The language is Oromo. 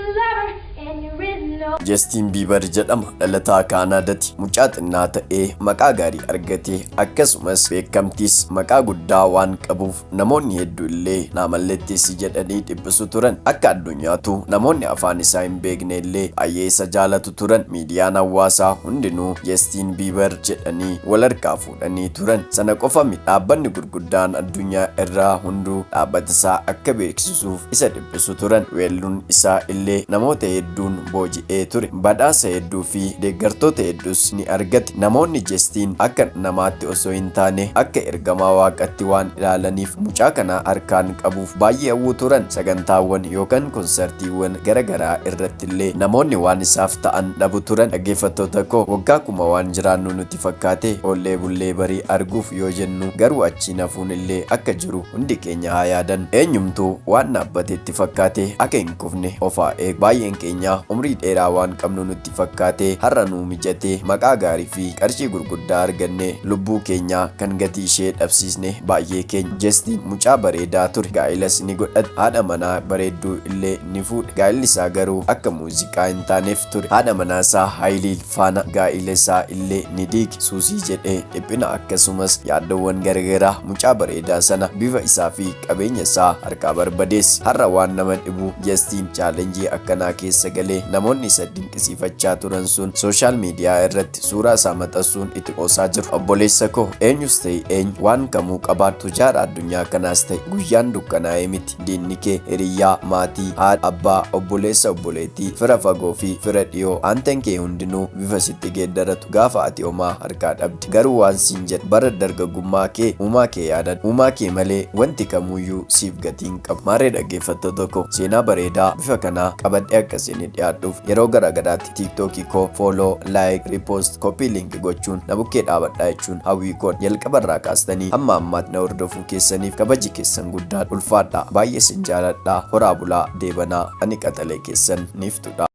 lover and you're in no Justin Bieber jedhama. Dhalataa Kaanaadaati. Mucaa xinnaa ta'ee maqaa gaarii argatee, akkasumas beekamtiis maqaa guddaa waan qabuuf namoonni hedduu illee naamalletteessi jedhanii dhiphisu turan. Akka addunyaatu namoonni afaan isaa hin beekne illee baay'ee isa jaalatu turan. Miidiyaan hawaasaa hundinuu Justin Bieber jedhanii wal harkaa fuudhanii turan. Sana qofa miti, dhaabbanni gurguddaan addunyaa irraa hunduu dhaabbata isaa akka beeksisuuf isa dhiphisu turan. Weelluun isaa illee namoota hedduun booji'ee ture. Badhaasa hedduu fi deeggartoota hedduus ni argate. Namoonni Justin akka namaatti osoo hin taane akka ergamaa Waaqatti waan ilaalaniif mucaa kana harkaan qabuuf baay'ee hawwu turan. Sagantaawwan yookaan konsartiiwwan gara garaa irratti illee namoonni waan isaaf ta'an dhabu turan. Dhaggeeffattoota koo, waggaa 1000 waan jiraannu nuti fakkaate oollee bullee barii arguuf yoo jennu garuu achiin hafuun illee akka jiru hundi keenya haa yaadannu. Eenyumtuu waan dhaabbatetti fakkaate akka hin kufne of haa eegu. Baay'een keenya umrii dheeraa waan qabnu nutti fakkaatee har'a nuu mijatee maqaa gaarii fi qarshii gurguddaa arganne lubbuu keenya kan gatii ishee dhabsiisne baay'ee keenya. Justin mucaa bareedaa ture. Gaa'ilas ni godhate. Haadha manaa bareedduu illee ni fuudhe. Gaa'illi isaa garuu akka muuziqaa hin taaneef ture. Haadha manaa isaa Hailey faana gaa'ila isaa illee ni diige. Suusii jedhee dhiphina akkasumas yaaddoowwan garagaraa mucaa bareedaa sana bifa isaa fi qabeenya isaa harkaa barbadeesse. Har'a waan nama dhibu, Justin challenge akkanaa keessa galee namoonni isa dinqisiifachaa turan sun social media irratti suuraa isaa maxxansuun itti qoosaa jiru. Obboleessa koo, eenyus ta'e eenyu, waan kamuu qabaattu, jaara addunyaa kanaas ta'e, guyyaan dukkanaa'ee miti. Diinni kee hiriyyaa, maatii, haadha, abbaa, obboleessa, obboleettii, fira fagoo fi fira dhiyoo, aanteen kee hundinuu bifa sitti geeddaratu gaafa ati homaa harkaa dhabde. Garuu waan siin jedhe, bara dargaggummaa kee uumaa kee yaadadhu. Uumaa kee malee wanti kamuyyuu siif gatii hin qabu. Maarree dhaggeeffattoota koo, seenaa bareedaa bifa kanaa qabadhee akka isin dhiyaadhuuf yeroo garaagaraatti TikTokii koo follow, like, repost, copy link gochuun na bukkee dhaabadhaa jechuun hawwii koo. Jalqabarraa kaastanii hamma ammaatti na hordofuu keessaniif kabaji keessan guddaa, ulfaadha. Baay'ee isin jaaladha. Horaa bulaa, deebanaa. Ani qaxalee keessan niiftudha.